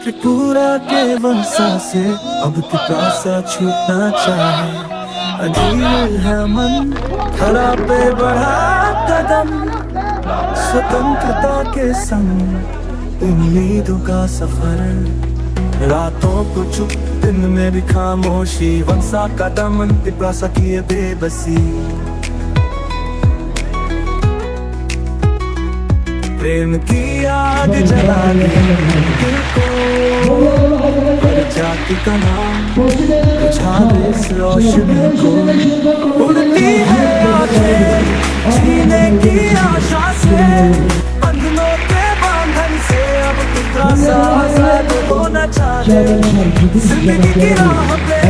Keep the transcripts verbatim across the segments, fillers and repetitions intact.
त्रिपुरा के वंशा से अब तिपरासा छूटना चाहे। अधीर है मन, खड़ा पे बढ़ा कदम। स्वतंत्रता के संग उम्मीदों का सफर। रातों को चुप, दिन में भी खामोशी। वंशा का दमन, तिपरासा की ये बेबसी। प्रेम की आग जला दे दिल को, हर जाति का नाम बुझा दे इस रोशनी को। उड़ती है आंखें जीने की आशा से, बंधनों के बंधन से अब तिपरासा आजाद होना चाहे। जिंदगी की राह पे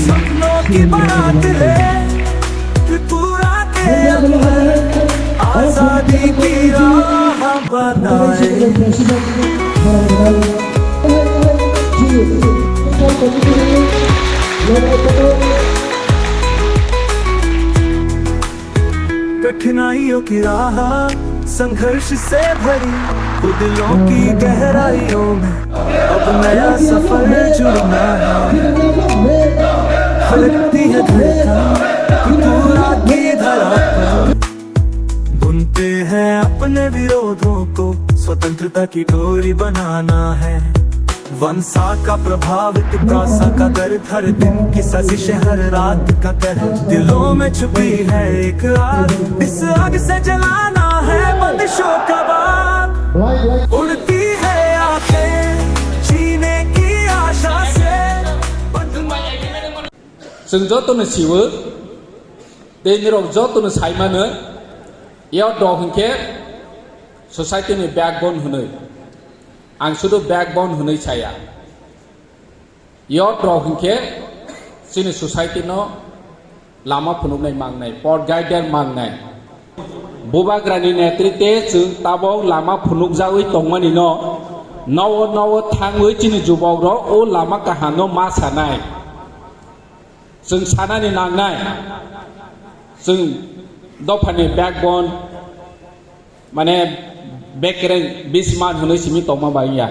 सपनों की बारात ले, त्रिपुरा के अंदर आजादी की राह बनाए। कठिनाइयों की राह संघर्ष से भरी, दिलों की गहराइयों में अब नया सफर जुड़ना है। हलकती है धड़कन त्रिपुरा की धरा पर, बुनते हैं अपने विरोधों को, स्वतंत्रता की डोरी बनाना है। वंशा का प्रभाव, तिपरासा का दर्द, हर दिन की साजिश है, हर रात का दर्द। दिलों में छुपी है एक आग, इस आग से जलाना है बंदिशों का बाग। उड़ती है आंखें जीने की आशा से। Chwng jotono siwo, tei nirok jotono saimano, youth rok hinkhe society ni backbone hwnwi. Ang sudu backbone hwnwi saya. Youth rok hinkhe chini society no lama phunuknai mangnai, pot guider mangnai. Bubagrani netrite chwng tabok lama phunukjagwi tongmani no, nowo nowo thangwi chini jubok rok o lama kaham no ma sanai. Chwng sanani nangnai, chwng dophani backbone, mane, bekereng bisman hwnwi simi tongma bai ya.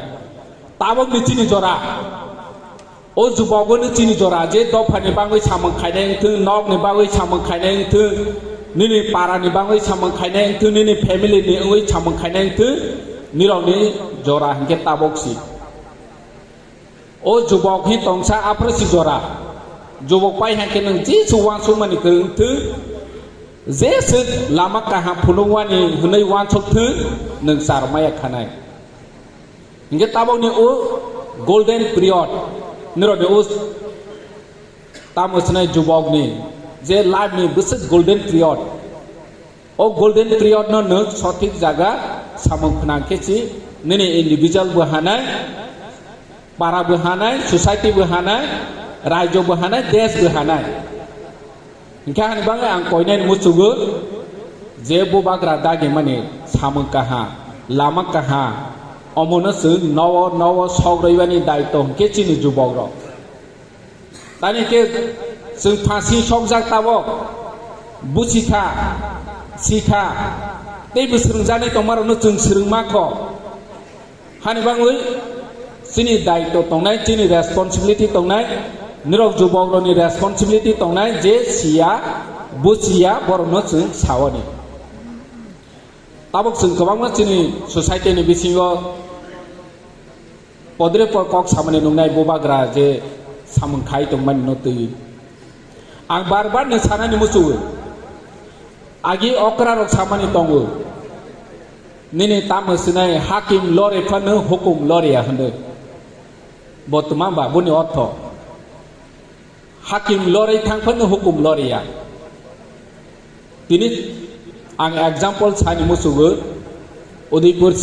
Tabokni chini jora, o jubogoni chini jora, je dophani bagwi samung khainai wngthwng, nokni bagwi samung khainai wngthwng, nini parani bagwi samung khainai wngthwng, nini family ni wngwi samung khainai wngthwng, nirokni jora hinkhe tabok si. O jubok hi tongsa aphuru si jora. Jubok pai hangkhe nwng jesu uansukmani kwrwng thwng, jesu lama kaham phunukmani hwnwi uansuk thwng, nwng charwmaya khanai. Hinkhe tabokni o golden period, nirokni o tamo swnai jubokni je life ni bwswk golden period. O golden period no nwng sothik jaga samung phnang khe si nini individual bo hanai, para bo hanai, society bo hanai, rajyo bo hanai, desh bo hanai. Hinkhe ani bagwi ang koinai muchugo je bubagra dagi mani samung kaha, lama kaha, omono chwng nowo nowo sok rwibani daitw hinkhe chini jubok rok. Tani khe chwng phansi sokjak tabok, buchi kha, si kha, tei bo swrwngjaknai tongmarokno chwng swrwngma kho. Hani bagwi chini daitw tongnai, chini responsibility tongnai, nirok jubokrokni responsibility tongnai je siya, buchiya borokno chwng saoni. Tabok chwng kwbangma chini society ni bisingo podre pod kok samani nungnai bubagra je samung khai tongmani no twi. Ang bar bar ni sanani muchungo. Agi okra rok samani tongo. Nini tamo sinai hakim lore phano hukum lore ya hwnwi. Bo tuma ba boni ortho. Hakim lorwi thang phano hukum lorya. Tini ang example sani musugo, Udaipur